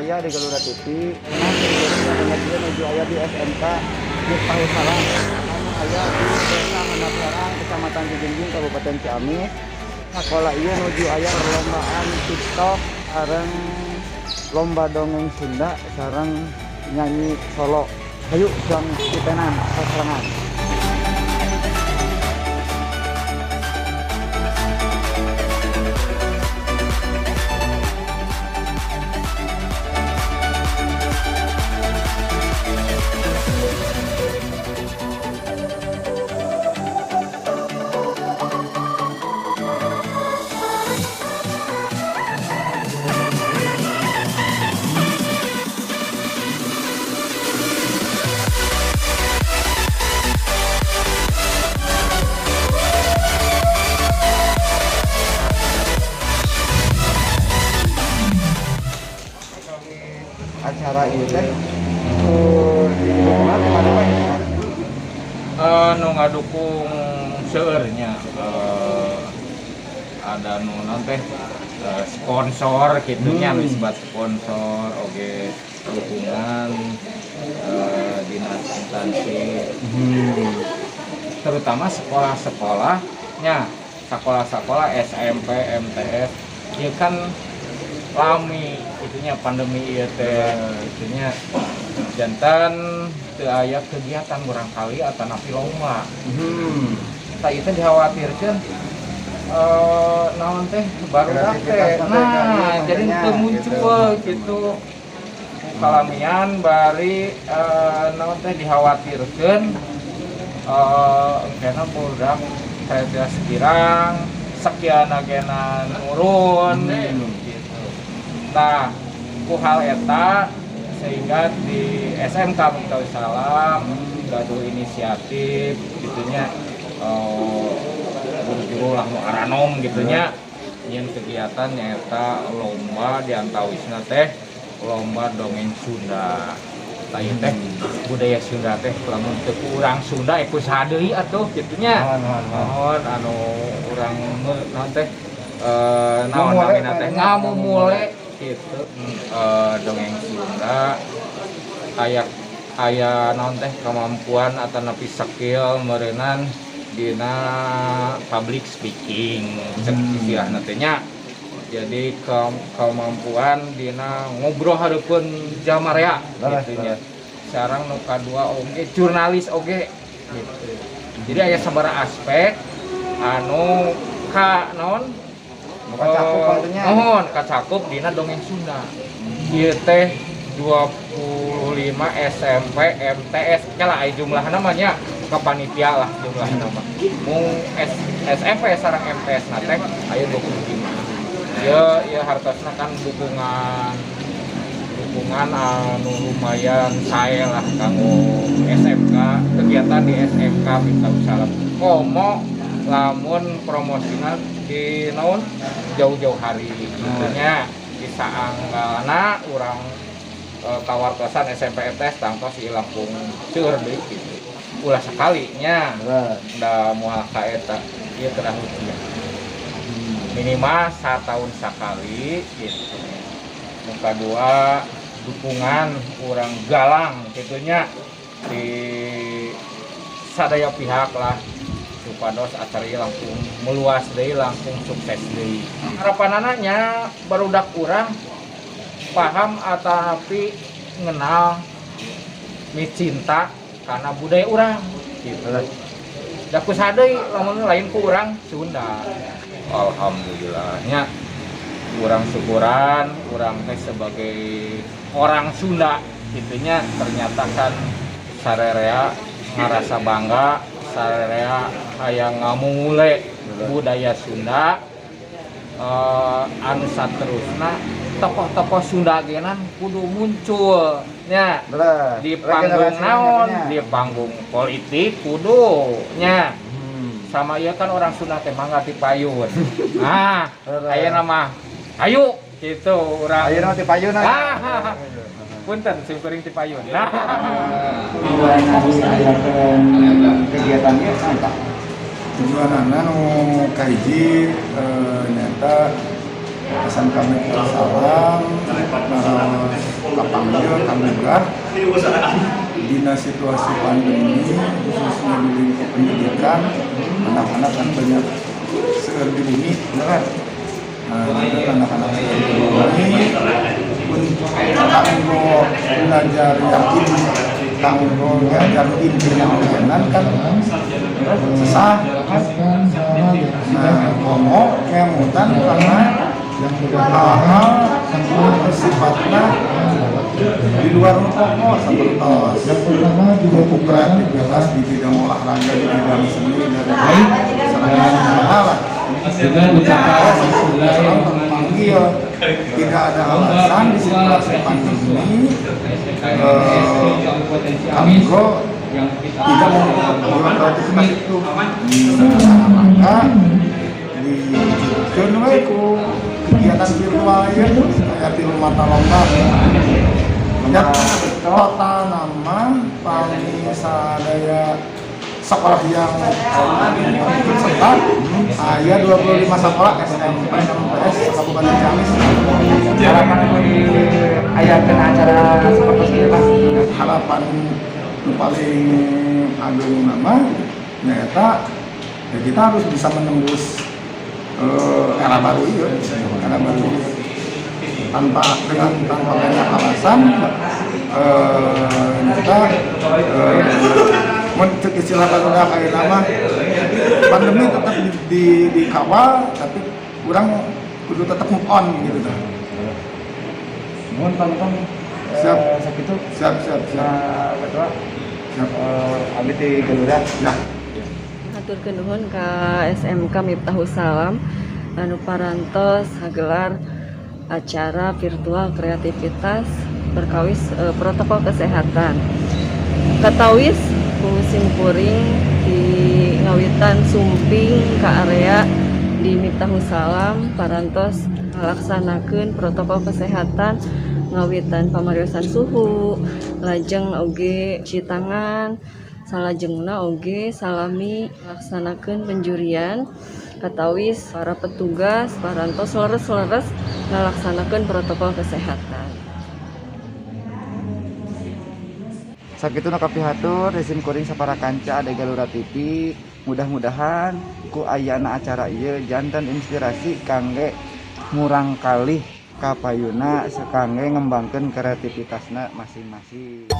Raya di Galuda TV. Nah, ieu nuju aya di SMK Miftahul Salam anu aya di Desa Handap Herang, Kecamatan Cijeungjing, Kabupaten Ciamis. Sekolah ieu nuju aya perlombaan TikTok sareng lomba dongeng Sunda sareng nyanyi solo. Hayu suang titenan sasarengan. Acara ieu teh di mana Pak? Nu ngadukung seueurnya, ada nu naon teh, sponsor gitunya, disebut sponsor oge, dukungan dinas instansi, terutama sekolah-sekolahnya, sekolah-sekolah SMP, MTS ya kan lami itunya pandemi ieu teh itunya, janten teu aya kegiatan murangkalih atanapi lomba. Tah, ieu teh dikhawatirkeun naon teh barudak teh Kreativitas teh nah jadi makanya, teu muncul gitu kalamian bari naon teh dikhawatirkeun engkena budak kreativitas kirang sekian agena nurun gitu. Nah, ku hal eta sehingga di SMK Miftahul Salam gaduh inisiatif gitunya, guru-guru lah nu aranom gitunya nyeun kegiatan nyaeta lomba, di antawisna teh lomba dongeng Sunda. Tah, ieu teh budaya Sunda teh lamun teu ku urang Sunda ku saha deui atuh gitunya. Mohon, mohon, mohon. Mohon anu urang naon teh naon Ngamumule namina teh kayaknya. Ngamumule gitu. Dongeng Sunda aya aya naon teh kemampuan atanapi skill meureunan dina public speaking cek istilahna teh nya, jadi kemampuan dina ngobrol hareupeun jalma rea gitu nya. Sareng nu kadua oge jurnalis oge gitu. Jadi aya sabaraha aspek anu ka naon Nu kacakup artinya. Mohon kacakup dina dongeng Sunda ieu teh 25 SMP MTS kala aya jumlahna mah nya ke panitia lah jumlahna mah. Mung SMP sareng MTS na teh aya 25. Ieu ieu hartosna kan dukungan dukungan anu lumayan sae lah kanggo SMK, kegiatan di SMK Miftahul Salam, komo lamun promosina di naon jauh-jauh hari gitu nya, bisa anggalna urang kawartosan SMP MTS tangtos ieu langkung seueur deui gitu, ulah sekali nya. Da moal ka eta ieu kedah rutin minimal setahun sekali gitu. Nu kadua, dukungan urang galang gitunya di sadaya pihak lah supados acara ieu langkung meluas deui, langkung sukses deui. Harapanana nya barudak urang paham atanapi ngenal micinta karena budaya urang gitu. Da ku saha deui lamun lain ku urang Sunda. Alhamdulillahnya urang syukuran urang teh sebagai orang Sunda gitunya, ternyata kan sarerea ngarasa bangga, sarerea hayang ngamumule budaya Sunda, anu saterusna tokoh-tokoh Sunda genan kudu muncul nya di panggung Regenerasi naon nya. Di panggung politik kudu nya. Sama ieu kan orang Sunda teh mangga ti payun. Nah, ayeuna mah ayo gitu urang. Ayeuna mah ti payun. Ah, punten sim kuring ti payun. Nah, Tujuan diayakeun kegiatan ieu naon, Pak? Tujuanana nu kahiji nyaeta SMK Salam naros kapanggil kamunggah dina situasi pandemi, khususnya di lingkup pendidikan. Anak-anak kan banyak seueur di bumi, ya kan? Nah, itu anak-anak seueur di bumi untuk kanggo belajar yakin, kanggo belajar inti yang kan sesah. Nah, komo ngemutan karena hal-hal sifatnya di luar nu pokok, seperti pupuk kreativitas di bidang olahraga, di bidang seni, dan segala hal lah. Dengan ucapan Terpanggil, tidak ada alasan di situasi pandemi kanggo tidak memupuk kreativitas itu. Nah, maka diwujudkeun we ku kegiatan virtual ya, kayak tilu mata lomba ya. Total nama pami sadaya sekolah yang ikut serta aya 25 sekolah SMP MTS Kabupaten Ciamis. Harapan anu diayakeun acara seperti ini, Pak? Harapan nu paling agung nama nyaeta ya kita harus bisa menembus era baru iya, era baru ieu. Tanpa dengan tanpa banyak alasan kita mun cek istilah barudak ayeuna mah pandemi tetap dikawal, tapi kurang kudu tetap move on gitu tuh. Nuhun, Pak Gotong. Siap. Sakitu. Siap, siap, siap. Pak Ketua. Siap. Abdi ti Galura. Ya. Haturkeun nuhun ka SMK Miftahus Salam anu parantos hagelar acara virtual kreativitas perkawis protokol kesehatan. Katawis ku simkuring di ngawitan sumping ke area di Miftahus Salam parantos ngalaksanakeun protokol kesehatan, ngawitan pamariosan suhu, lajeng oge cuci tangan, salajengna oge salami laksanakeun penjurian. Katawis para petugas parantos leres-leres ngalaksanakeun protokol kesehatan. Sakitu nu kapihatur ti sim kuring sapara kanca Ade Galura TV. Mudah-mudahan ku ayana acara ieu janten inspirasi kangge murangkalih kapayuna kangge ngembangkeun kreativitasna masing-masing.